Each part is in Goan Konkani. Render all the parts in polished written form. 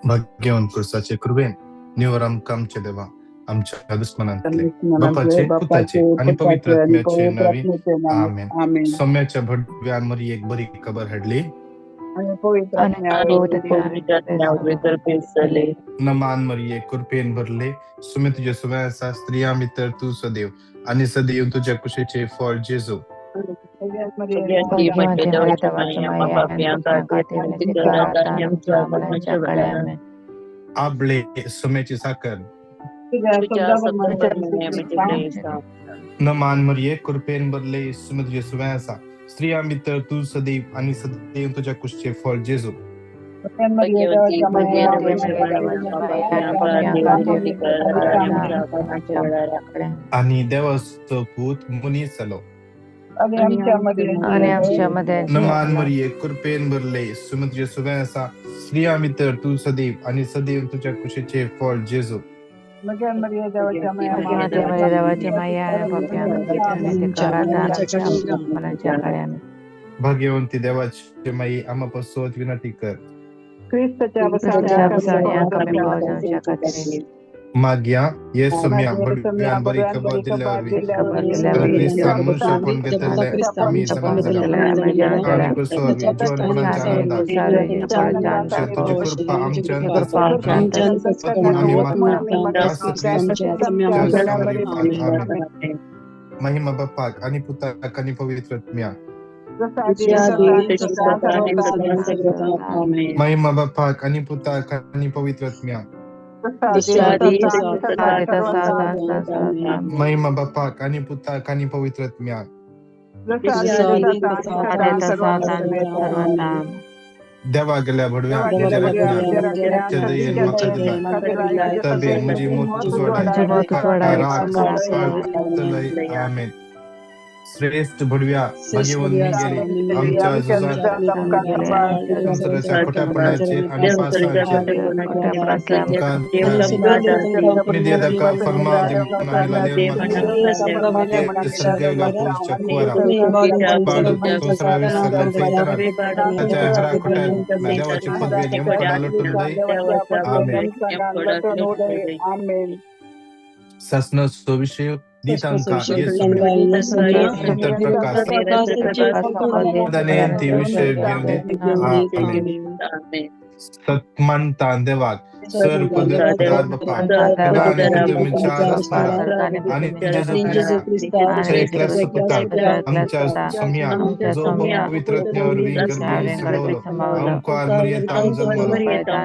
भाग्यवंत कुर्साचे कृपेन निवर आमकां आमचे देवा आमच्या दुस्मनांतले बापाचे पुताचे आनी पवित्र आत्म्याचे नांवी आमेन. सोम्याच्या भडव्यान मरियेक बरी खबर हाडली. नमान मरिये, कृपेन भरले, सुमे तुजे सुवे आसा, स्त्रियां भितर तूं सदैव आनी सदैव तुज्या कुशीचे फळ जेजू. आबळे सोम्याची साकर. नमान मरिये, कृपेन भरले, सुमे तुजे सुवे आसा, स्त्रियां भितर तूं सदैव आनी सदैव तुज्या कुशीचे फळ जेजू. आनी देवाचो पूत मनीस जालो. नमान मरिये, कृपेन भरले, सुमे तुजे सुवे आसा, स्त्रियां भितर तूं सदैव आनी सदैव तुज्या कुशीचे फळ जेजू. भाग्यवंती देवाचे माई, आमा पासत विनंती कर. मागया ये सोम्या भडव्यान बरी खबर दिल्ल्या वरवीं क्रिस्तान मनुष्यपण घेतले आमी जमा जाल्या आनी कुर्सा वरवीं जिवनपणाच्या आनंदाक तुजी कृपा आमच्या अंतस्करणांत म्हूण आमी मागता क्रिस्ताच्या सामर्थ्यान. आमेन. महिमा बापाक आनी पुताक आनी पवित्र आत्म्याक. महिमा बापाक आनी पुताक आनी पवित्र आत्म्याक. महिमा बापाक आनी पुताक आनी पवित्र आत्म्याक. देवा गेल्या भडव्या म्हज्या राखण्याक तुज्या दयेन म्हाका दिला तबे म्हजी मौत उजवाडाय राख चलय. आमेन. श्रेष्ठ भडव्या भाग्यवंत मिगेली आमच्या झुजांत संवसाराच्या खोट्यापणाचेर आनी पासांचेर निदेदका फर्मा सद्देवला पुरुषच्या कुवारा पाडू संवसारावी सगळ्या सैतानान ताच्या हरा खोट्यात देवाचे पदवे नेमकडा लटून दय. आमेन. सासनाचो विशय दितांका येसू प्रकाश ती विशय घेवन आमेन. सत्मानता देवाक सर पदर बापा आनी जेजू क्रिस्ताच्या एकल्या सुपुताक आमच्या सोम्याक जो पवित्र आत्म्या वरवीं गर्भेन सांबाळलो आमकां मरियेंतान जल्मलो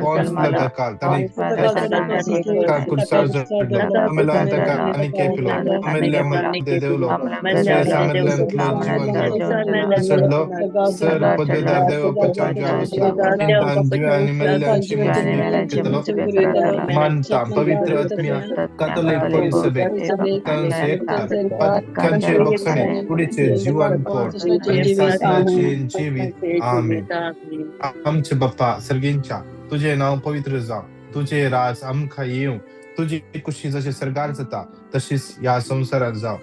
पोन्स पिलाताकाल ताणें कुर्सार जडलो अमेलान ताका आनी केपिलो अमेल्ल्या मदें देंवलो सामेल्ल्यांतलो जिवन दिलो चडलो सर पदवेदार देवपाच्या उजव्या बसला तान जिव्या आनी मेल्ल्यांची मुसबी घेतलो. मानता पवित्र आत्म्या कातोलीक परिसभेक भक्तांचे एकठार पातकांचे बक्षणे कुडीचे जीवनपण आनी सासणाचे जिवीत. आमेन. आमचे बाप्पा सर्गींच्या, तुजें नांव पवित्र जावं, तुजें राज आमकां येवं, तुजी कुशी जशी सर्गार जाता तशीच ह्या संवसारांत जावं.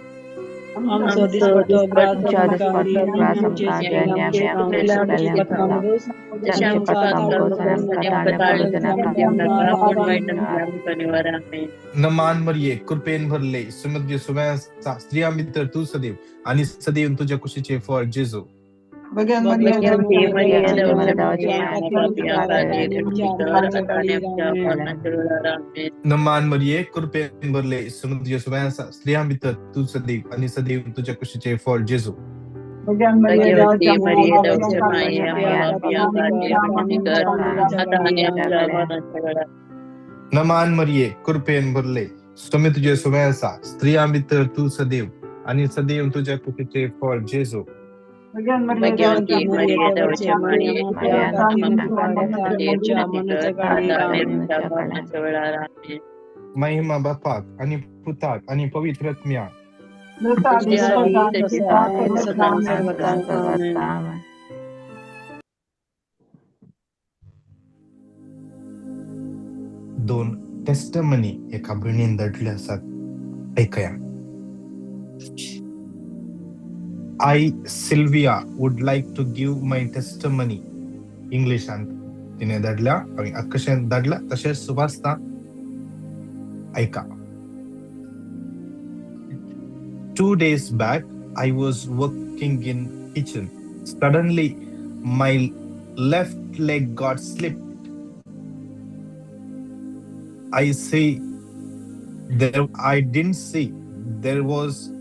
नमान मरिये, कृपेन भरले, सुमद्य सुव्या स्त्रियां भितर तूं सदैव आनी सदैव तुज्या कुशीचे फळ जेजू. नमान मरिये, कृपेन भरले, सुमद्य सुव्या स्त्रियां भितर तूं सदैव आनी सदैव तुज्या कुशीचे फळ जेजू. नमान मरिये, कृपेन भरले, स्वामी तुजे सुवे आसा, स्त्रियां भितर तूं सदैव आनी सदैव तुज्या कुशीचे फळ जेजू. महिमा बापाक आनी पुताक आनी पवित्र आत्म्याक. दोन टेस्टमनी एका भयणीन धाडले आसात, आयकया. I, Sylvia, would like to give my testimony. इंग्लिशांत. तिणें धाडल्या. हांवें कशें धाडला तशेंच वाचता, आयका. 2 days back, I was working in kitchen. Suddenly, my left leg got slipped. I see there. I didn't see there was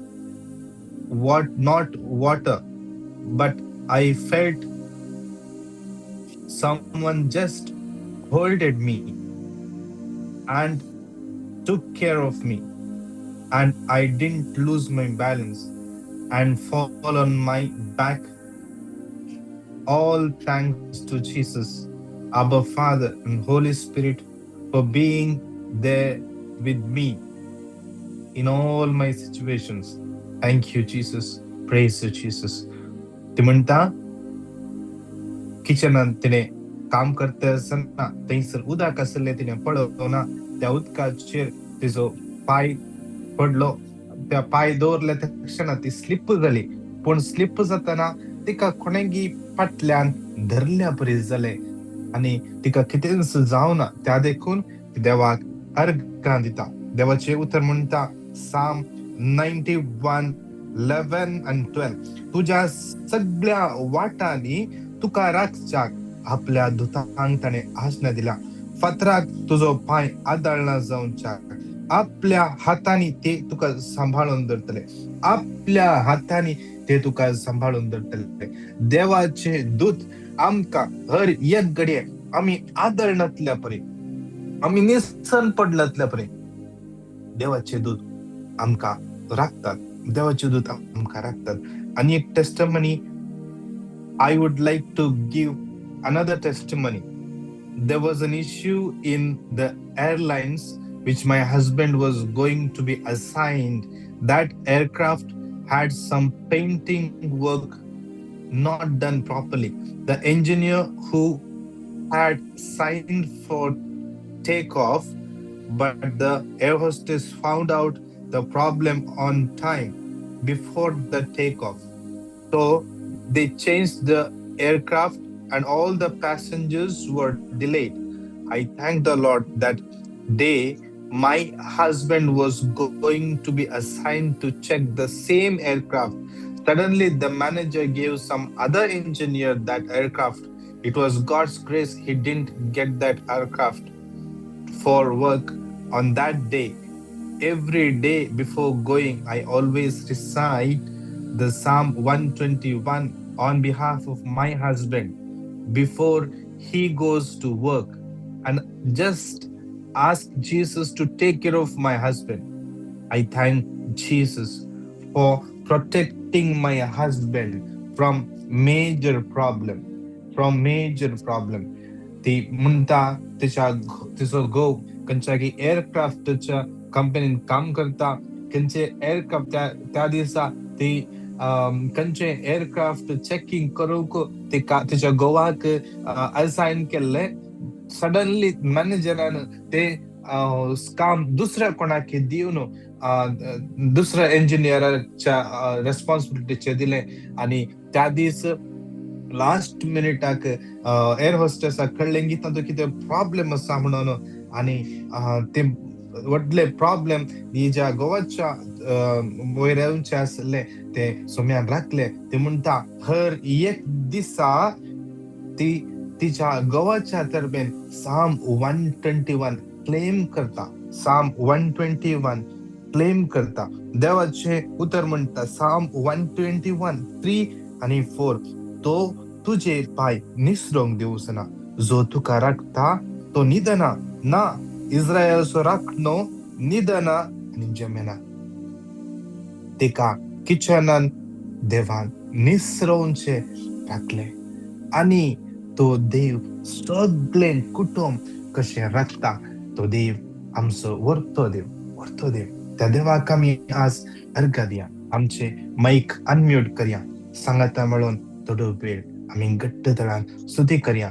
what not water, but I felt someone just holded me and took care of me, and I didn't lose my balance and fall on my back. All thanks to Jesus, Abba Father, and Holy Spirit for being there with me in all my situations. Thank you, Jesus. Praise you, Jesus. ती म्हणटा, किचनान तिणे काम करता आसतना थंयसर उदक आसलें, तिणें पळोवना, त्या उदकाचेर तिजो पांय पडलो. त्या पांय दवरले त्या क्षणा ती स्लिप जाली. पूण स्लिप जातना तिका कोणेगी फाटल्यान धरल्या परी जालें आनी तिका कितेंच जावना. त्या देखून ती देवाक अर्गां दिता. देवाचें उतर म्हणटा, Psalm 91:11 and 12, तुज्या सगळ्या वाटांनी तुका राखच्याक आपल्या दुतांक ताणें आज्ञा दिल्या. फातराक तुजो पांय आदळना जावच्याक आपल्या हातांनी ते तुका सांबाळून धरतले. आपल्या हातांनी ते तुका सांबाळून धरतले. देवाचे दूत आमकां हर एक घडये आमी आदळनातल्या परी, आमी निसण पडलातल्या परी, देवाचे दूत आमकां राखतात. देवाचे दूत आमकां राखतात. आनी एक testimony I would like to give, another testimony. There was an issue in the airlines which my husband was going to be assigned. That aircraft had some painting work not done properly. The engineer who had signed for takeoff, but the air hostess found out the problem on time before the takeoff. So they changed the aircraft and all the passengers were delayed. I thank the Lord that day my husband was going to be assigned to check the same aircraft. Suddenly, the manager gave some other engineer that aircraft. It was God's grace he didn't get that aircraft for work on that day. Every day before going, I always recite the Psalm 121 on behalf of my husband before he goes to work and just ask Jesus to take care of my husband. I thank Jesus for protecting my husband from major problem, from major problem. ती म्हणटा, तिच्या तिचो घोव खंयच्या की एअरक्राफ्टच्या कंपनीन काम करता. खंयचे एअरक्राफ्ट त्या त्या दिसा ती खंयचे एअरक्राफ्ट चेकिंग करूंक तिका तिच्या घोवाक असायन केल्ले. सडनली मॅनेजरान ते काम दुसऱ्या कोणाक दिवन दुसऱ्या इंजिनियराच्या रेस्पॉन्सिबिलिटीचे दिले आणि त्या दीस लास्ट मिनिटाक एअर होस्टेसाक कळ्ळें की तातूंत कितें प्रॉब्लेम आसा म्हणून आणि ते व्हडले प्रॉब्लेम ही ज्या गोवाच्या वयर येवचे आसले ते सोम्यान राखले. ते म्हणटा, हर एक दिसा ती तिच्या घोवाच्या तर्फेन Psalm 121 claim करता. Psalm 121 claim करता. देवाचे उतर म्हणटा, Psalm 121:3 आणि 4, तो तुझे पाय निसरोंक दिवचो ना. जो तुका राखता तो न्हिदना ना. इस्रायलचो राखणो न्हिदना आनी झेमेना. तिका किचनान देवान निसरोवचे राखले आणि तो देव सगळें कुटुंब कशें राखता. तो देव आमचो व्हरतो देव, व्हरतो देव. त्या देवाक आमी आज अर्घा दिया. आमचे मायक अनम्यूट करया. सांगाता म्हणून थोडो वेळ आमी घट्ट तळान स्तुती करया.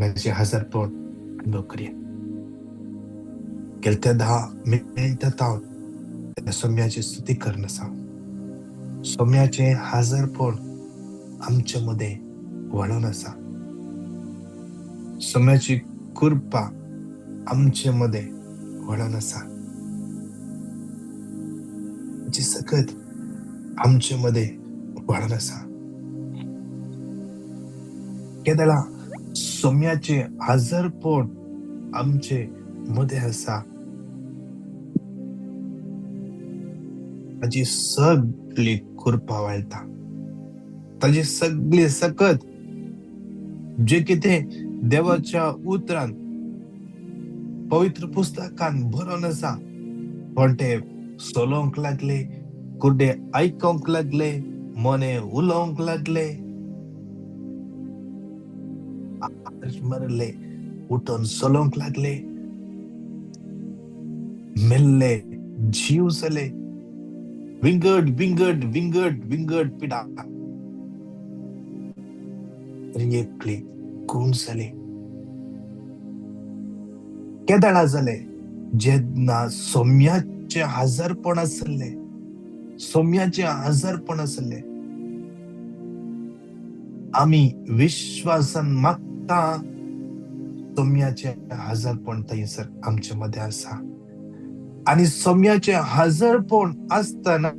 सोम्याचे हजारपण अनुभव करया. गेल्या 10 मिनटां तावन त्या सोम्याची स्तुती करून आसा. सोम्याचे हजारपण आमचे मदें व्हडून आसा. सोम्याची कृपा आमचे मदें व्हडून आसा. ताची सकत आमचे मदें व्हडून आसा. केदळा सोम्याचे हजारपण आमचे मदें आसा, ताची सगळी कृपा वाळटा, ताची सगळी सकत जे कितें देवाच्या उतरान पवित्र पुस्तकान बरोवन आसा, पण ते चलोवंक लागले, कुड्डे आयकोंक लागले, मोने उलोवंक लागले, मरले उठून चलोवंक लागले, मेल्ले जीव जाले, विंगड विंगड विंगड विंगड पिडा एकली कोण जाले. केदळा जाले जेन्ना सोम्याचे हजारपण आसले, सोम्याचे हजारपण आसले. आमी विश्वासान मागता सोम्याचे हजारपण थंयसर आमचे मदें आसा. आनी सोम्याचे हजारपण आसतना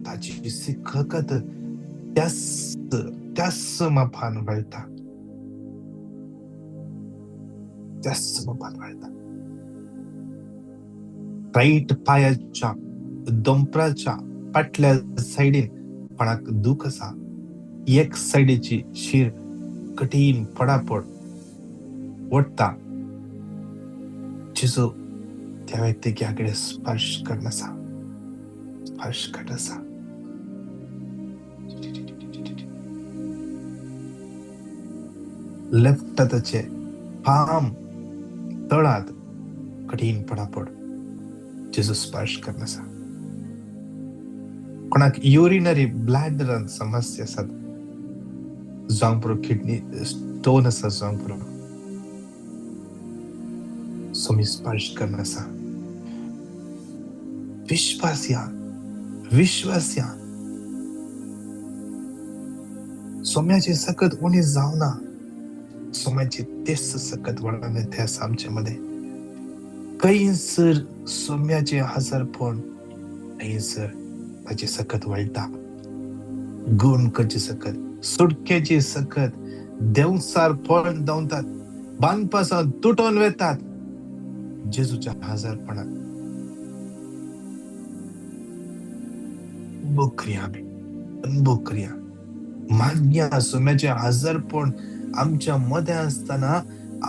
ताची शिकत त्यास त्यास मापान वळटा, त्यास मापान वळटा. राईट पायाच्या दोंपराच्या फाटल्या सायडीन कोणाक दूख आसा, एक सायडीची शीर कठीण पडापड ओडटा, जेजू त्या व्यक्तीक ह्या कडेन स्पर्श करून आसा, स्पर्श करत आसा. लेफ्ट हाताचे पाम तळात कठीण पडापड जेजू स्पर्श करून आसा. कोणाक युरिनरी ब्लॅडरान समस्या आसात, जावंक पुरो किडनी स्टोन आसा, जावंक पुरो सोमी स्पर्श करून आसा. विश्वास या, विश्वास या, सोम्याची सकत उणी जावना, सोम्याची तेच सकत वळण ते आसा आमचे मदें. खंयसर सोम्याचे हजारपण थंयसर ताची सकत वळटा, गुण करची सकत, सुटकेची सकत, देंवसार पळून धांवतात, बांदपासां तुटोन वेतात जेजूच्या हजारपणाक. अनुभव करया आमी, अनुभव करया, मागया सोम्याचें हजारपण आमच्या मदें आसतना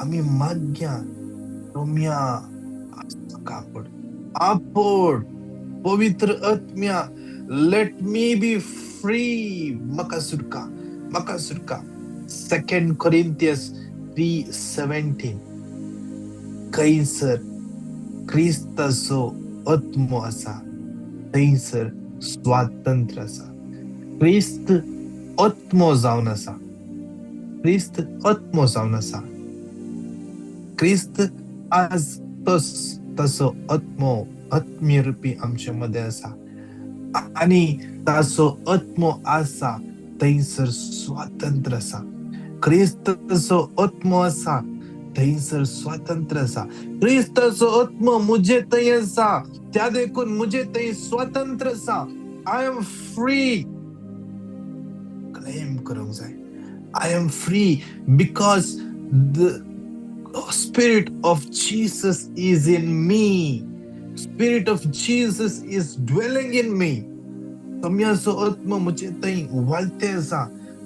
आमी मागया, सोम्या आपोड आपोड पवित्र आत्म्या, let me be free, म्हाका सुटका, म्हाका सुटका. 2 Corinthians 3:17, खंयसर क्रिस्ताचो आत्मो आसा थंयसर स्वातंत्र्य आसा. क्रिस्त आत्मो जावन आसा, क्रिस्त आत्मो जावन आसा. क्रिस्त आज तसो आत्मो आत्मीय रुपी आमचे मदें आसा आनी ताचो आत्मो आसा थंयसर स्वातंत्र्य आसा. क्रिस्ताचो आत्मो आसा थंयसर स्वातंत्र्य आसा. क्रिस्ताचो आत्मो म्हजे थंय आसा, त्या देखून म्हजे थंय स्वातंत्र्य आसा. I am free, claim करूंक जाय. I am free because the Spirit of Jesus is in me. Spirit of Jesus is dwelling in me. सोम्याचो आत्मो म्हजे थंय वालते आसा,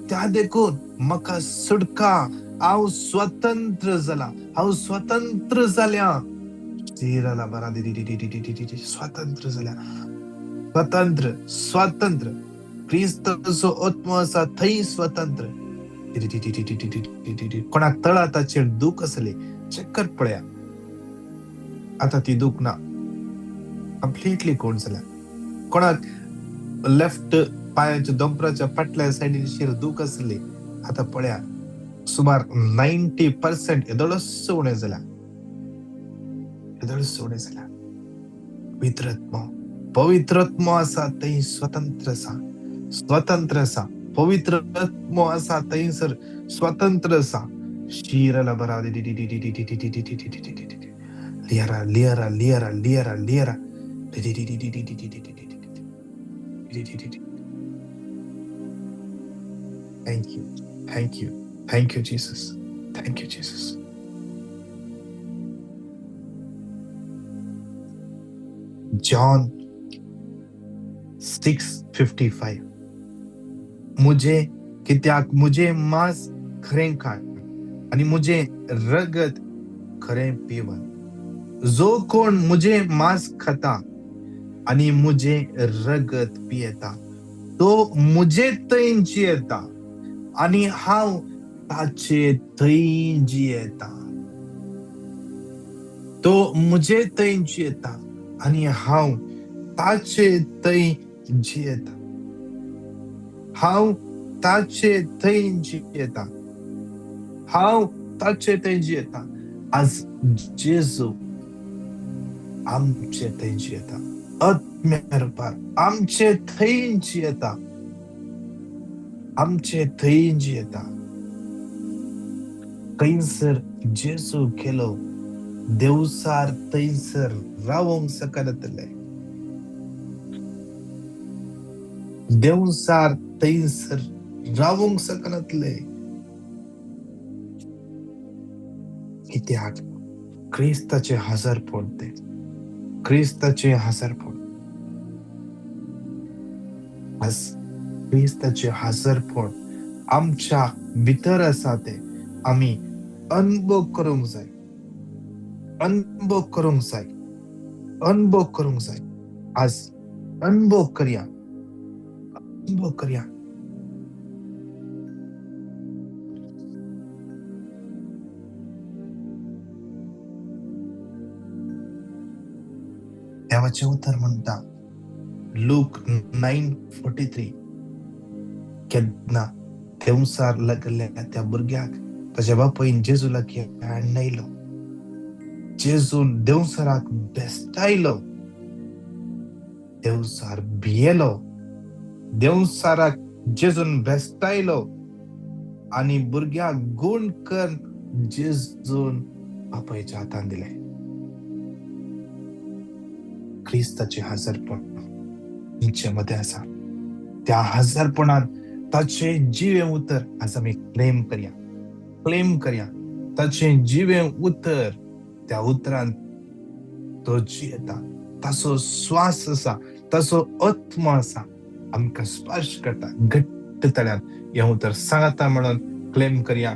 त्या देखून म्हाका सुटका, हांव स्वतंत्र जाला, हांव स्वतंत्र जाल्या. स्वतंत्र जाल्या, स्वतंत्र, स्वतंत्र. क्रिस्ताचो आत्मो आसा थंय स्वतंत्र. कोणाक तळाताचेर दूख आसली, चक्कर पळया, आतां ती दूख ना, कंप्लिटली कोण जाल्या. कोणाक लेफ्ट पायाच्या दोंपराच्या फाटल्या सायडीन शीर दूख आसली, आतां पळया सुमार 90% येदोळच उणें जाल्या, येदोळच उणें जाल्या. पवित्रत्म, पवित्रत्म आसा थंय स्वतंत्र आसा, स्वतंत्र आसा. पवित्रत्म आसा थंयसर स्वतंत्र आसा. शिरला बरा लियरा लियरा लियरा लियरा लियरा. Thank you, thank you, thank you Jesus, thank you Jesus. John 6:55. मुझे कित्याक मुझे मांस खरें खाण आनी मुझे रगत खरें पिवन. जो कोण मुझे मांस खाता आनी मुझे रगत पियेता तो मुझे थंय जियेता आनी हांव ताचे थंय जियेता. तो मुझे थंय जियेता आनी हांव ताचे थंय जियेता. हांव ताचे थंय जियेता. हांव ताचे थंय जियेता. आज जेजू आमचे थंय जियेता, आत्म्या रुपार आमचे थंय जियेता, आमचे थंय जियेता. थंयसर जेजू गेलो देवसार थंयसर रावोंक शकनातले, देवसार थंयसर रावोंक शकनातले. कित्याक? क्रिस्ताचे हजारपण तें, क्रिस्ताचे हजारपण. आज क्रिस्ताचे हजारपण आमच्या भितर आसा तें आमी अनुभव करूंक जाय, अनुभव करूंक जाय, अनुभव करूंक जाय. आज अनुभव करया, अनुभव करया. देवाचें उतर म्हणटा लूक 9:43, केन्ना देंवचार लागल्या त्या भुरग्याक ताच्या बापायन जेजू लागीं हाडून जेजून देंवचाराक बेस्टायलो. देंवचार भियेलो, देंवचाराक जेजून बेस्टायलो आनी भुरग्याक गूण कर जेजून बापायच्या हातान दिलें. क्रिस्ताचें हजारपण तुमचे मदें आसा. त्या हजारपणान ताचें जिवें उतर आज आमी क्लेम करया, क्लेम करया. ताचें जिवें उतर, त्या उतरान तो जियेता, ताचो श्वास आसा, ताचो आत्मो आसा, आमकां स्पर्श करता घट्ट तल्यान. हें उतर सांगता म्हणून क्लेम करया.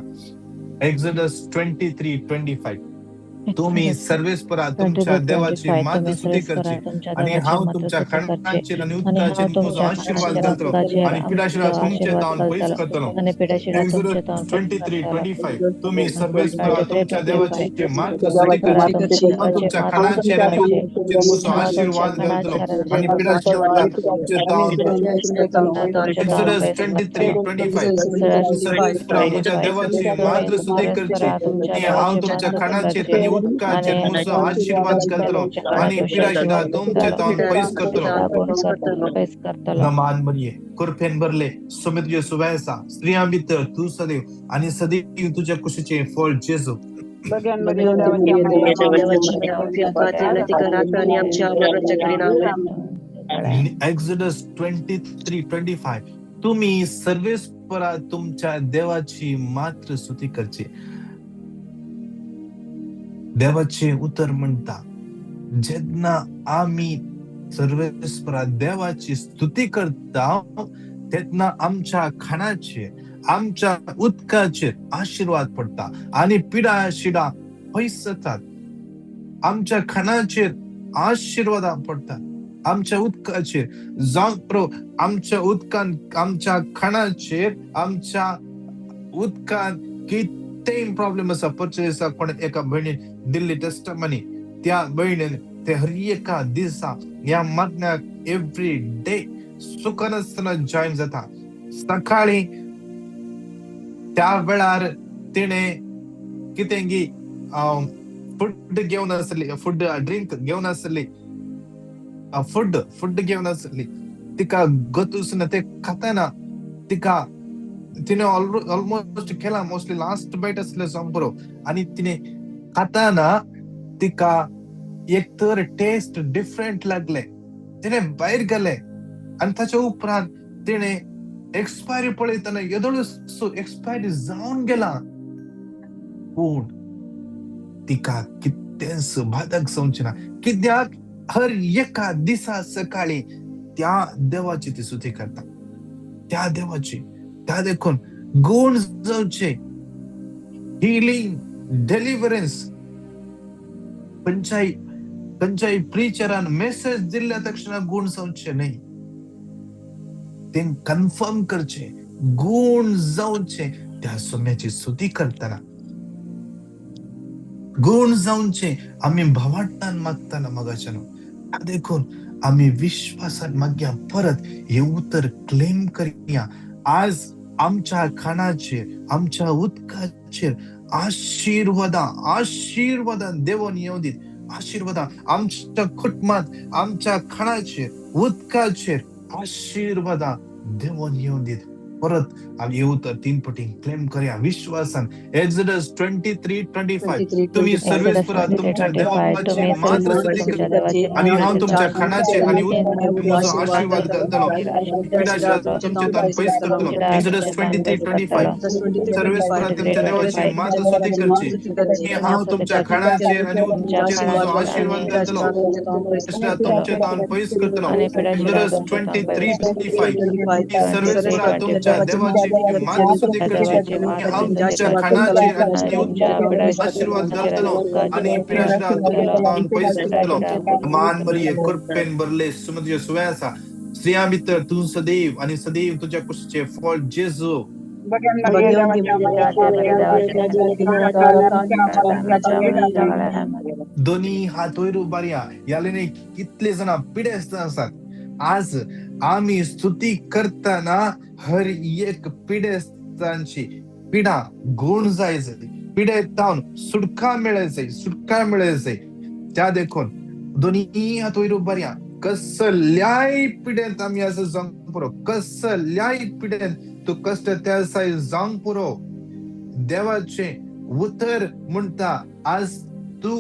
एक्सोडस 23:25, तुम्ही सर्वेस्परा तुमच्या देवाची मात्र स्तुती करची आणि हांव तुमच्या खाणाचेर आनी उदकाचेर म्हजो आशीर्वाद घालतलो आनी पिडाशिरा तुमचे तावन पयस करतलो. एक्सोडस 23:25, तुम्ही सर्वेस्परा तुमच्या देवाची मात्र स्तुती करची, हांव तुमच्या खाणाचेर आनी उदकाचेर म्हजो आशीर्वाद घालतलो आनी पिडाशिरा तुमचे तावन. एक्सोडस 23:25, सर्वेस्परा म्हज्या देवाची मात्र स्तुती करची आनी हांव तुमच्या खाणाचेर आनी उदकाचेर म्हजो आशीर्वाद घालतलो आनी पिडाशिरा तुमचे तावन पयस करतलो. नमान मरिये, कृपेन भरले, सुमे तुजे सुवाय आसा, स्त्रियां भितर तूं सदैव आनी सदैव तुज्या कुशीचें फळ जेजू. एक्सोडस 23:25, तुम्ही सर्वेस्परा तुमच्या देवाची मात्र स्तुती करची. देवाचें उतर म्हणटा जेन्ना आमी सर्वेस्परा देवाची स्तुती करता तेन्ना आमच्या खाणाचेर, आमच्या उदकाचेर आशीर्वाद पडटा आनी पिडा शिडा पयस जातात. आमच्या खाणाचेर आशीर्वाद पडटा, आमच्या उदकाचेर जावं प्रभू, आमच्या उदकान, आमच्या खाणाचेर, आमच्या उदकान कितेंय प्रॉब्लेम आसा. परचे दिसा कोण एका भयणीन दिल्ली टेस्टमनी, त्या भयणीन ते हर एका दिसा ह्या मागण्याक एवरी डे चुकनासतना जॉयन जाता. सकाळी त्या वेळार तिणें कितें गी फूड घेवन आसली, फूड ड्रिंक घेवन आसली, फूड फूड घेवन आसली. तिका गतूच ना. ते खाताना तिका तिणें ऑलमोस्ट केला, मोस्टली लास्ट बायट आसलें जावंक पुरो. आनी तिणें खाताना तिका एक तर टेस्ट डिफरंट लागलें. तिणें भायर गेलें आनी ताच्या उपरांत तिणें एक्सपायरी पळयतना येदोळसो एक्सपायरी जावन गेला, पूण तिका कितेंच बादक जावचें ना, कित्याक हर एका दिसा सकाळी त्या देवाची ती स्तुती करता, त्या देवाची. त्या देखून गुण जावचे, हिलिंग, डेलिव्हरन्स. खंयच्याय खंयच्याय प्रिचरान मेसेज दिल्ल्या तक्षणा गुण जावचे न्हय, ते कन्फर्म करचे. गुण जावचे त्या सोम्याची स्तुती करतना, गुण जावचे आमी भावार्थान मागतना मगाच्यान. देखून आमी विश्वासान मागया, परत हे उतर क्लेम करया. आज आमच्या खाणाचेर, आमच्या उदकाचेर आशिर्वादां, आशिर्वादां देवोन येवं दीत. आशिर्वादां आमच्या कुटुंबांत, आमच्या खाणाचेर, उदकाचेर आशिर्वादां देवोन येवं दीत. परत आमी हे उतर तीन पटी क्लेम करया विश्वासान. एक्सोडस 23:25, तुम्ही सर्वेस्परा तुमच्या देवाची मात्र स्तुती करची आणि हांव तुमच्या खाणाचेर आनी म्हजो आशिर्वाद घालतलो, पिडाशिला तुमचे तान पयस करतलो. एक्सोडस 23:25, सर्वेस्परा तुमच्या देवाची मात्र स्तुती करची की हांव तुमच्या खाणाचेर आनी उदकाचेर म्हजो आशिर्वाद घालतलो, तुमचे तान पयस करतलो. एक्सोडस 23:25, सर्वेस्परा तुमच्या देवाची मात्र स्तुती करची की हांव तुमच्या खाणाचेर आनी आशीर्वाद घालतलो आनी पिडाशिला तुमचे तान पयस करतलो. मान मरिये, कृपेन भरले, सुमतीचे सुवे आसा, स्त्रियां भितर तूं सदैव आनी सदैव तुज्या कुशीचें फळ जेजू. दोनी हात वयर उबारया. ह्या कितले जाणां पिडेस्त आसात. आज आमी स्तुती करतना हर एक पिडेस्तांची पिडा गुण जाय जाय, पिडे तावन सुटका मेळय जाय, सुटका मेळय जाय. त्या देखून दोनी हात वयर उबारया. कसल्याय पिडेंत आमी आसा जावंक पुरो, कसल्याय पिडेंत तूं कश्ट त्या जावंक पुरो. देवाचें उतर म्हणटा आज तूं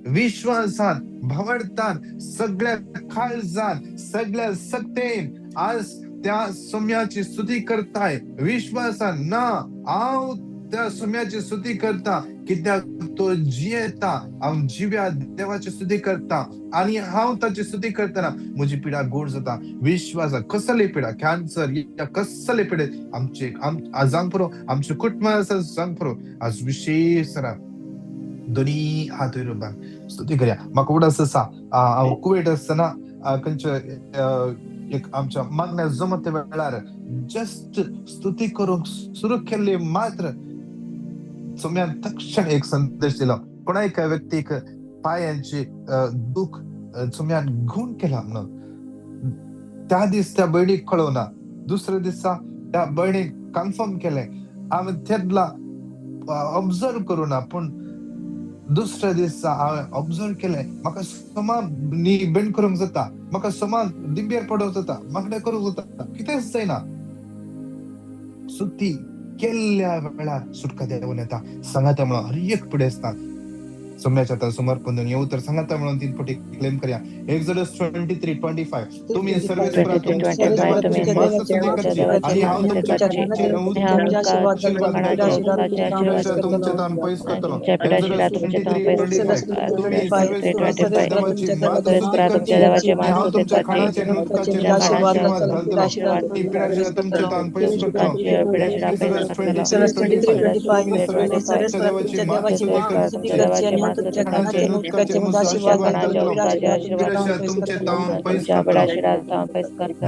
विश्वासान, भावार्थान, सगळ्या काळजान, सगळ्या सक्तेन आज त्या सोम्याची स्तुती करताय विश्वासान. ना, हांव त्या सोम्याची स्तुती करता कित्याक तो जियेता. हांव जिव्या देवाची स्तुती करता आनी हांव ताची स्तुती करतना म्हजी पिडा गोड जाता. विश्वासा कसली पिडा, कॅन्सर या कसले पिडे आमचे जावंक पुरो, आमचे कुटुंब आसा जावंक पुरो. आज विशेष दोनी हात वयर उबार स्तुती करया. म्हाका उडास आसा, हांव कुवेट आसतना खंयच्या एक आमच्या मागण्या जमते वेळार जस्ट स्तुती करूंक सुरू केल्ली मात्र सोम्यान तक्षण एक संदेश दिलो. कोणा एका व्यक्तीक पायांची दुख सोम्यान गुण केला म्हणून. त्या दीस त्या भयणीक कळोवना, दुसऱ्या दिसा त्या भयणीक कन्फर्म केलें. हांवें तेदला ऑब्जर्व करूं ना, पूण दुसऱ्या दिसा हांवें ऑब्जर्व केलें, म्हाका समा नी बेंड करूंक जाता, म्हाका समा दिंब्यार पडोवंक जाता, मागणें करूंक जाता, कितेंच जायना. स्तुती केल्ल्या वेळार सुटका देवून येता. सांगाता म्हणून हर एक पिडेस्तां सोम्याच्या हातार समर्पण दिवन येऊ तर सांगाता म्हणून तीन पटी क्लेम करया. एक्सोडस 23:25, तुम्ही सर्वेस्परा तुमच्या देवाची मात्र स्तुती करची आणि हांव तुमच्या तुमचे तान पयस करतलो. एक्सोडस 23:25, तुम्ही सर्वेस्परा तुमच्या देवाची मात्र स्तुती करची आणि हांव तुमच्या खाणाचेर आनी उदकाचेर आशिर्वाद घालतलो, पिडाशिला तुमचे तान पयस करतलो. एक्सोडस 23:25, तुम्ही सर्वेस्परा तुमच्या देवाची मात्र स्तुती करची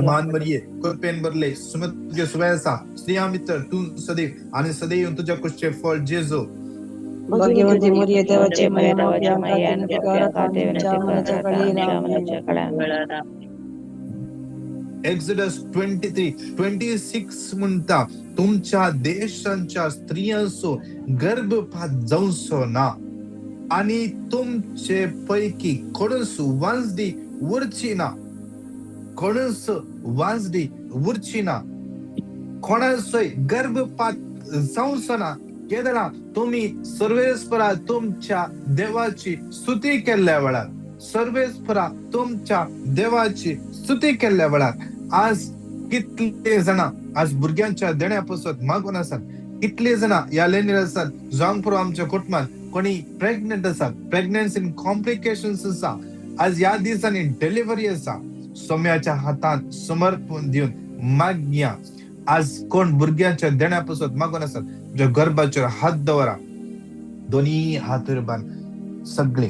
मान मरिये, कृपेन भरले, सुमतीचे सुवे आसा, स्त्रियां भितर तूं सदैव आनी सदैव तुज्या कुशीचें फळ जेजू. भाग्यवती मरिये, देवाची माया. एक्सोडस 23:26 म्हणटा, तुमच्या देशांच्या स्त्रियांचो गर्भपात जावचो ना आनी तुमचे पैकी कोणूच वांजडी उरची ना, कोणूच वांजडी उरची ना, कोणाचोय गर्भपात जावचो ना. केदळा तुमी सर्वेस्परा तुमच्या देवाची स्तुती केल्ल्या वेळार, सर्वेस्परा तुमच्या देवाची स्तुती केल्ल्या वेळार. आज कितले जाणां आज भुरग्यांच्या देण्या पासत मागून आसात, कितले जाणां ह्या लेनीर आसात, जावंक पुरो आमच्या कुटुंबान कोणी प्रेग्नंट आसात, प्रेग्नन्सीन कॉम्प्लिकेशन्स आसा, आज ह्या दिसांनी डिलिव्हरी आसा, सोम्याच्या हातांत समर्पण दिवन मागया. आज कोण भुरग्यांच्या देण्या पासत मागून आसात, तुमच्या गर्भाचेर हात दवरा, दोनी हात बांद, सगळे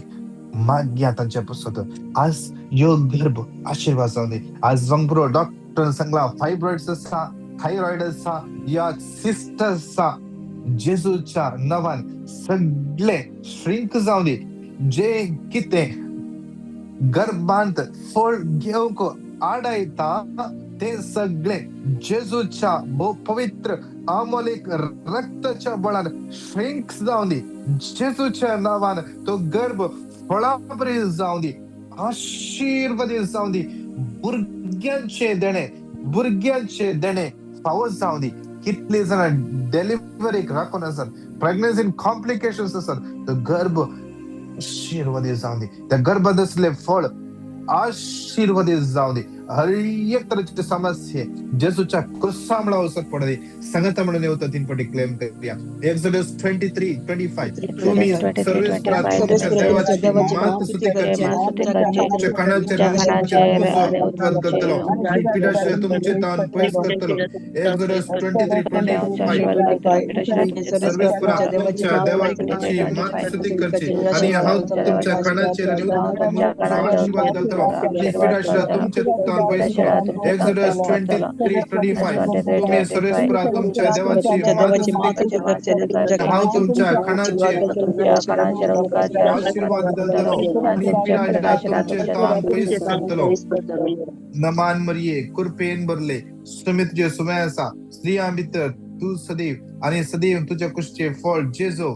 मागया तांच्या पासत. आज यो गर्भ आशिर्वाद जावं दी. आज जावंक पुरो डॉक्टरान सांगला फायब्रॉइड्स आसा, थायरॉइड आसा या सिस्ट आसा, जेजूच्या नांवान सगळे श्रिंक जावं दी. जे कितें गर्भांत फळ घेवंक आडायता ते सगळे जेजूच्या भोव पवित्र अमोलीक रक्ताच्या बळान श्रिंक जावं दी. जेजूच्या नांवान तो गर्भ फळाबरी जावं दी, आशिर्वादीत जावं दी. भुरग्यांचे देणे, भुरग्यांचे देणे फावो जावं दी. कितले जाणां डिलिव्हरीक राखून आसात, प्रेग्नन्सीन कॉम्प्लिकेशन्स आसात, तो गर्भ आशिर्वादीत जावं दी. त्या गर्भांत आसले फळ आशिर्वादीत जावं दी. हर एक तरेचे समस्ये जेजूच्या क्रुसामुळे वचत पडू दी. सांगता म्हणून येवता तीन पटी क्लेम करूया. एक्सोडस 23:25, तुम्ही सर्वेस्परा तुमच्या देवाची मात स्तुती करची, तुमच्या कानाचेर आशीर्वाद करतलो आनी पिडाशे तुमचे तान पयस करतलो. एक्सोडस 23:25, सर्वेस्परा तुमच्या देवाची मात स्तुती करची आनी हांव तुमच्या कानाचेर आनी आशीर्वाद घालतलो आनी पिडाशे तुमचे तान पयस करतलो. एक्सोडस 23:25, तुम्ही सर्वेस्परा तुमच्या देवाची मात स्तुती करची, हांव तुमच्या खाणाचेर आशीर्वाद घालतलो आनी पिडाशे तुमचे तान पयस करतलो. नमान मरिये, कृपेन भरले, स्वामी तुजे सुमे आसा, स्त्रियां भितर तूं सदैव आनी सदैव तुज्या कुशीचें फळ जेजू.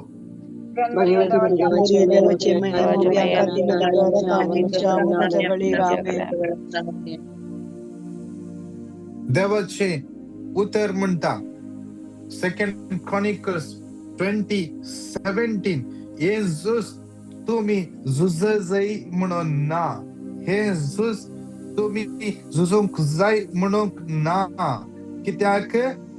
देवाचें उतर म्हणटा सेकंड क्रॉनिकल्स 20:17, हे झूज तुमी झुजय म्हणून ना, हे झूज तुमी झुजूंक जाय म्हणूंक ना, कित्याक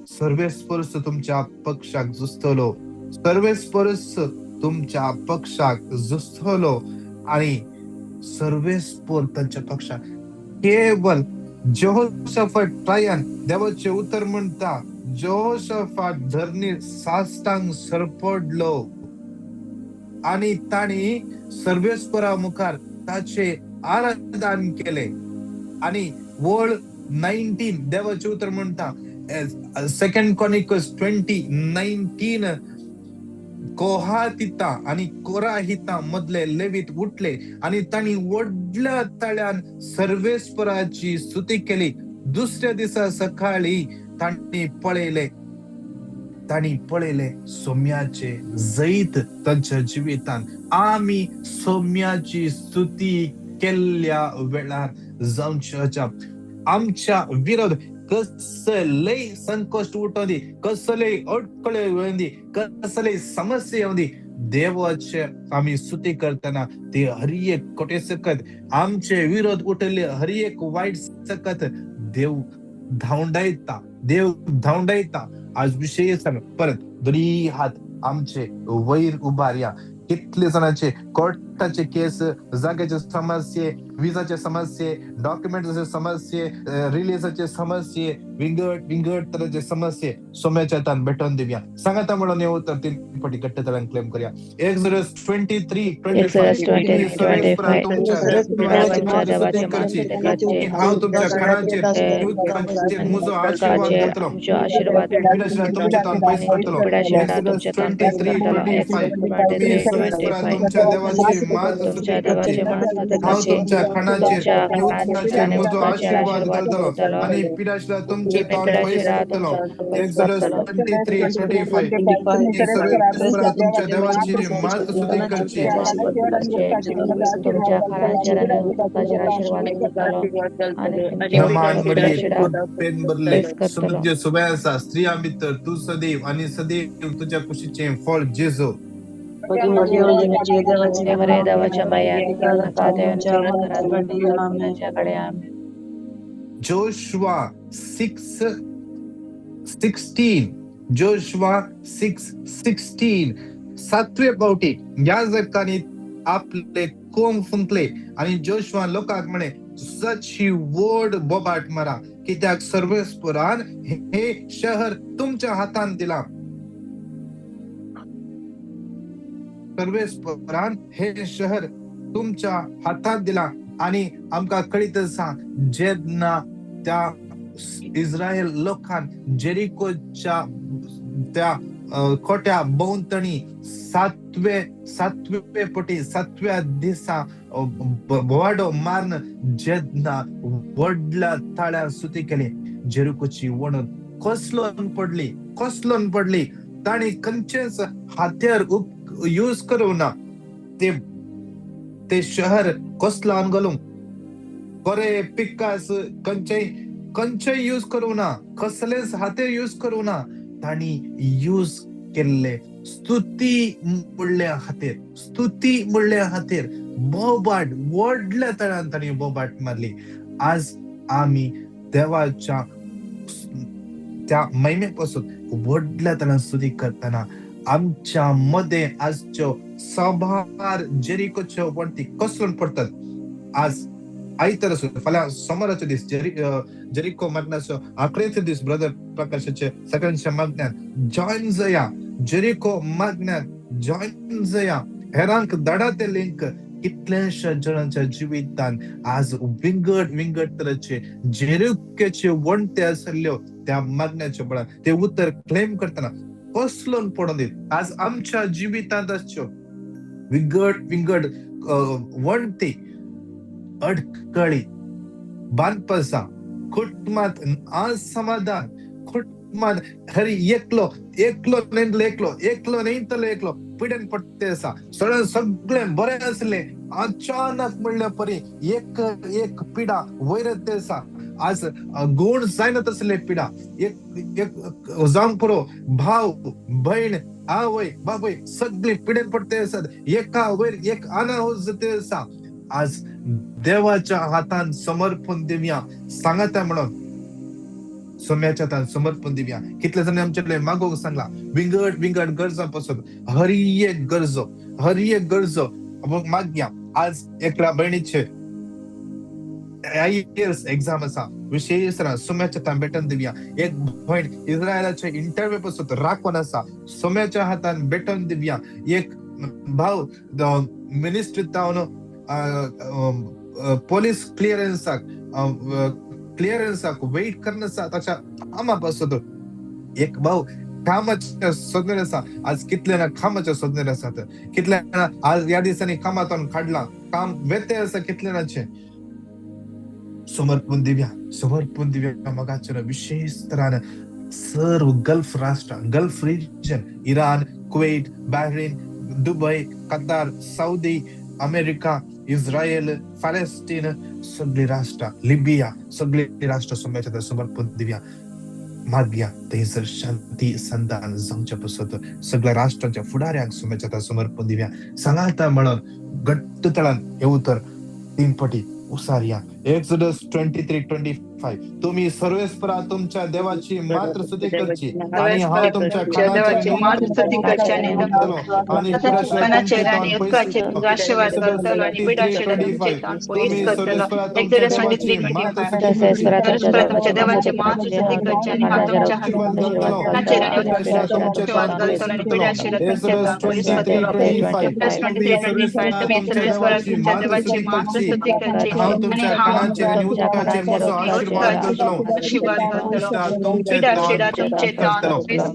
सर्वेस्पर्स तुमच्या पक्षाक झुजतलो, सर्वेस्पर्स तुमच्या पक्षाक झुजतलो आनी सर्वेस्पर तांच्या पक्षाक. केवल जेहोशफाट ट्रायन, देवाचें उतर म्हणटा जेहोशफाट धरणीर साश्टांग सरपडलो आनी तांणी सर्वेस्परा मुखार ताचे आराधन केले. आनी वळ 19 देवाचें उतर म्हणटा सेकंड क्रॉनिकल्स 20:19, कोहातिता आनी कोराहिता मदले लेवीत उठले आनी तांणी व्हडल्या ताळ्यान सर्वेस्पराची स्तुती केली. दुसऱ्या दिसा सकाळी तांणी पळयले, तांणी पळयले सोम्याचे जैत तांच्या जिवितान. आमी सोम्याची स्तुती केल्ल्या वेळार जावचे अजाप. आमच्या विरोध कसलेय संकश्ट उठोवंदी, कसलेय अडकळे येवंदी, कसलेय समस्या येवंदी, देवाचे आमी स्तुती करतना ते हर एक कोटे सकत आमचे विरोध उठले, हर एक वायट सकत देव धांवडायता, देव धांवडायता. आज विशेष परत दोनी हात आमचे वयर उबारया. कितले जाणांचे कोर्टाचे केस, जाग्याचे समस्ये, विजाचे समस्ये, डॉक्युमेंट्सचे समस्ये, रिलीजाचे समस्ये, विंगड विंगड तरेचे समस्ये सोम्याच्या हातान भेटोवन दिवया. सांगाता म्हणून येऊ तर तीन पटी घट्ट तरान क्लेम करूया. एक्सोडस 23:25, तुमच्या देवाची करची, हांव तुमच्या खाणाचेर म्हजो आशिर्वाद घालतलो, तुमच्या तान पयस करतलो. एक्सोडस 23:25, तुमच्या देवाची मात स्तुती करची. हांव तुमच्या खाणाचेर आनी उदकाचेर म्हजो आशिर्वाद घालतलो आनी पिडाशिला तुमचे तोंड पयस करतलो. एक्सोडस 23:25. तुम्ही सर्वेस्परा तुमच्या देवाची मात स्तुती करची. मान मरिये, कृपेन भरले, समृद्ध सुबह आसा, स्त्रियां भितर तूं सदैव आनी सदैव तुज्या कुशीचें फळ जेजू. Joshua 6:16, Joshua 6:16. सातवे पावटी याजकांनी आपले कोंब फुंकले आनी जोशुआ लोकांक म्हणे, सची व्हड बोबाट मारा, कित्याक सर्वेस्परान हे शहर तुमच्या हातान दिलां. सर्वेस्परान हे शहर तुमच्या हातान दिलां. आनी आमकां कळीत आसा, जेन्ना त्या इस्रायल लोकान जेरिकोच्या त्या कोट्या भोंवतणी सातवे पटी सातव्या दिसा बोवाडो मारून जेन्ना व्हडल्या ताळ्यान स्तुती केली, जेरिकोची वणत कसलोन पडली, कसलोन पडली. तांणी खंयचेच हात्यार यूज करूं ना. ते शहर कसलान घालूंक बरे पिकास खंयचेय खंयचेय यूज करूं ना, कसलेच हाते यूज करूं ना. तांणी यूज केल्ले स्तुती म्हणल्या खातीर, स्तुती म्हणल्या खातीर बोबाट व्हडल्या तळान तांणी बोबाट मारली. आज आमी देवाच्या त्या महिमे पासून व्हडल्या तळान स्तुती करतना आमच्या मदें आजच्यो सभार जेरिकोच्यो वण्टी कसलोन पडटात. आज आयतार आसूं, फाल्यां सोमाराचो दीस, जेरिको मागण्याचो आखरेचो दीस. ब्रदर प्रकाशाचे सगळ्यांच्या मागण्यान जॉयन जाया, जेरिको मागण्यान जॉयन जाया. हेरांक धाडा ते लिंक. कितल्याश्या जणांच्या जिवितान आज विंगड विंगड तरेचे जेरिकोचे वण्टी आसल्ल्यो त्या मागण्याच्या बळान ते उतर क्लेम करतना कसलोन पडोन दीत. आज आमच्या जिवितांत आसच्यो विंगड विंगड वण्टी, अडकळी, बांदपासा, कुटुंबांत असमाधान, कुटुंबांत हरी एकलो एकलो न्हय एकलो एकलो न्हय तलो एकलो पिडेन पडटे आसा. सगळें सगळें बरें आसलें, अचानक म्हणल्या परी एक एक पिडा वयर येत आसा. आज गुण जायना तसले पिडा एक एक जावंक पुरो, भाव भयण आवय बापूय सगळी पिडेन पडटे आसात. एका वयर एक अनाहूत जाते आसा. आज देवाच्या हातान समर्पण दिवया, सांगता म्हणून सोम्याच्या हातान समर्पण दिवया. कितले जाणांनी आमच्याकडे मागोवंक सांगला विंगड विंगड गरजां पासून, हरी एक गरजो, हरी एक गरजो मागया. आज एकल्या भयणीचे IELTS exam आसा, विशेष सोम्याच्या हातान भेटून दिवया. एक भयण इस्रायलाचे इंटरव्यू पासून राखून आसा, सोम्याच्या हातान भेटून दिवया. एक भाव मिनिस्ट्री जावन पोलीस क्लियरन्साक क्लियरन्साक वेट करना आसा, ताच्या कामा पासून. एक भाव कामाच्या सोदनेर आसा. आज कितले ना कामाच्या सोदनेर आसात, कितले ना आज ह्या दिसांनी कामांतून काडलां, काम वेते आसा कितले नाचे. समर्पण दिवया, समर्पण दिवया मगाचेर विशेष तरान सर्व gulf राष्ट्रां, Gulf region, Iran, Kuwait, Bahrain, Dubai, Qatar, Saudi, America, Israel, Palestine, सगळी राष्ट्रां, लिबिया, सगळी राष्ट्रां सोम्याच्या समर्पण दिवया. मागया थंयसर शांती संतान जावच्या पासत सगळ्या राष्ट्रांच्या फुडाऱ्यांक सोम्याच्या समर्पण दिवया. सांगाता म्हणून घट्ट तळान हे उतर 3 पटी उसारया. एक्सोडस 23:25. तुम्ही सर्वेस्परा तुमच्या देवाची मात्र स्तुती करची आणि हांव तुमच्या खाणाचेर आणि उदकाचेर म्हजो आशिर्वाद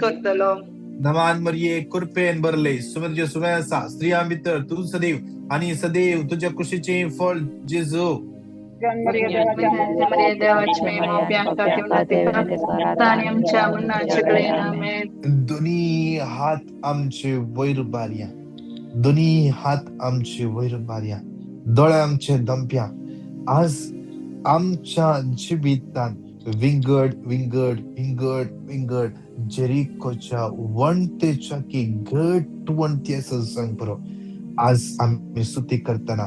घालतलो. नमान मरिये कृपेन भरले, सुमे सुमे आसा, स्त्रियां भितर तूं सदैव आनी सदैव तुज्या कुशीचें फळ जेजू. दोन्ही हात आमचे वयर बारया, दोन्ही हात आमचे वयर बारया, दोळे आमचे दमप्या. आज आमच्या जिवितान विंगड विंगड विंगड विंगड जेरिकोच्या वणतेच्या की घट वणती आसा सांग बरो. आज आमी स्तुती करतना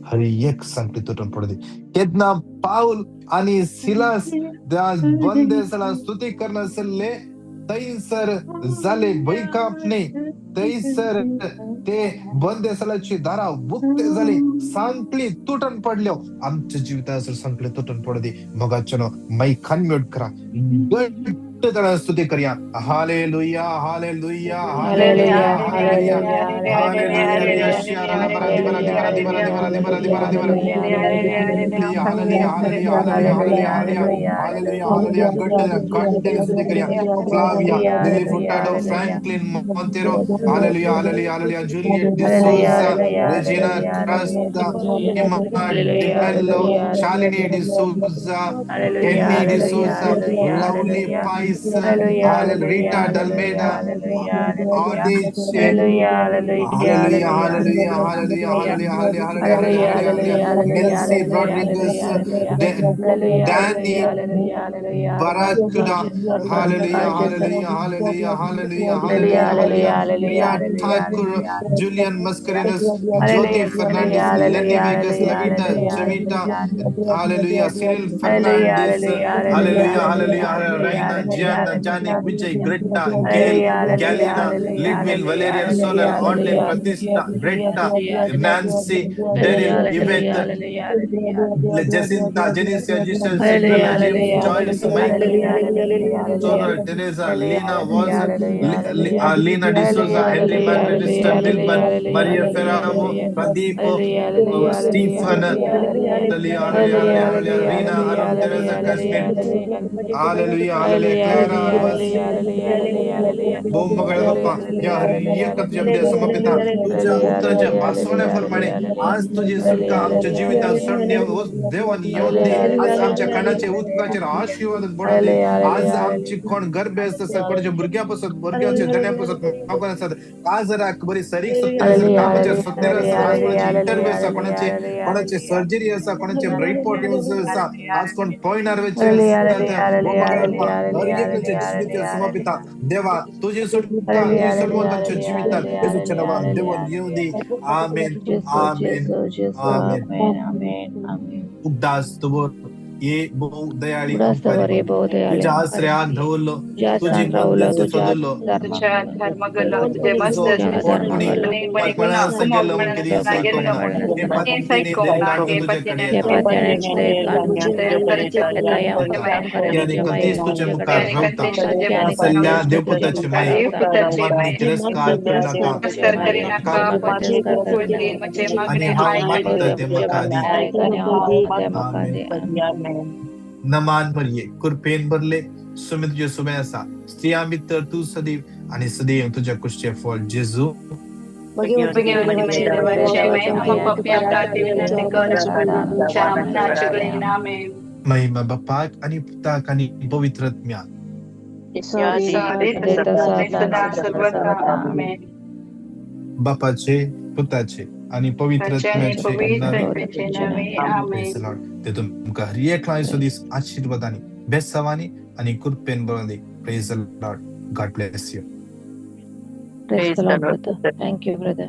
हर एक सांगली तुटून पडू दी. केन्ना पावल आनी सिलास बंदेसला स्तुती करनासले थंयसर जाले भंयकांपणे, थंयसर ते बंदेसलाची दारां उक्ते जाली, सांकळी तुटून पडल्यो. आमच्या जिवितासर सांकळी तुटून पडू दी. मोगाच्यानो माईक अनम्यूट करा, घट्ट जाणां स्तुती करया. Hallelujah, hallelujah, hallelujah, hallelujah, hallelujah. Flavia, Lily Furtado, Franklin Montero, hallelujah, hallelujah, hallelujah, Juliet D'Souza, Regina Crasta, Emma DeMello, Shalini D'Souza, Kenny D'Souza, Lovely Pais, hallelujah, Rita Dalmeda, Audiche, hallelujah, hallelujah, hallelujah, hallelujah, hallelujah, hallelujah, hallelujah, Milcy Rodriguez, Danny Barracuda, hallelujah, hallelujah, hallelujah, hallelujah, hallelujah, hallelujah, Priya Thakur, Julian Mascarenas, Jyoti Fernandez, Lenny Vegas, Lavita, Javita, hallelujah, Cyril Fernandez, hallelujah, hallelujah, hallelujah, Raina, Gianna, Janik, Vijay, Greta, Gail, Galina, Lidwin, Valerian, Sonal, Audley, Pratista, Greta, Nancy, Daryl, Yvette, Jacinta, Jenicia, Giselle, Cinderella, James, Joyce, Mike, Sonal, Teresa, Lena, Watson, Lena D'Souza, Henry Margaret, Milman, Maria Ferramo, Pradeep, Stephen, Hallelujah, hallelujah, hallelujah, Reena, Arun, Teresa, Kashmir, hallelujah, hallelujah, Clara, Alvas, बोमगळ बाप्पा, या हर एक तुझ्या समर्पिता तुझ्या उतराच्या भासवण्याप्रमाणे आज तुझी सुटका आमच्या जिवितात सण देवानी येऊन दे. आज आमच्या कानाचे उदकाचेर आशीर्वाद पडून दे. आज आमची कोण गर्भे आसत, कोणाच्या भुरग्या पासत, भुरग्याचे धण्या पासत मागून आसत, काजराक बरी सरीक सत्तर आसा, कामाचेर सत्तर आसा, आज कोणाचे इंटरव्यू आसा, कोणाचे कोणाचे सर्जरी आसा, कोणाचे रिपोर्ट आसा, आज कोण पॉयणार वयचे हर एकल्याच्या जिवितात समर्पिता देवा तुझी सुटका तुझी सोडवण तांच्या जिवितात येशूच्या नावान देवान येऊन दी. आमेन, आमेन, आमेन. उगदास दवर ये बहु दयाळी तुझ्या आसऱ्यान दवरलो, तुझी मदत सोदलो, तुझ्या मुखार रावता सल्ल्या देवपुताची माया तिरस्कार करू नाका आनी हांव मागता तें म्हाका दी. नमान भरये कृपेन भरले, सुमे तुजे सुमे आसा, स्त्रियां भितर तूं सदैव आनी सदैव तुज्या कुशीचें फळ जेजू. महिमा बापाक आनी पुताक आनी पवित्र आत्म्याक. बापाचे, पुताचे आनी पवित्र आत्म्याचे नांवान. ते तुमकां हर एकला दीस आशीर्वादांनी, बेसावांनी आनी कृपेन भरून दी. Praise the Lord. God bless you. Praise the Lord, brother. Thank you, brother.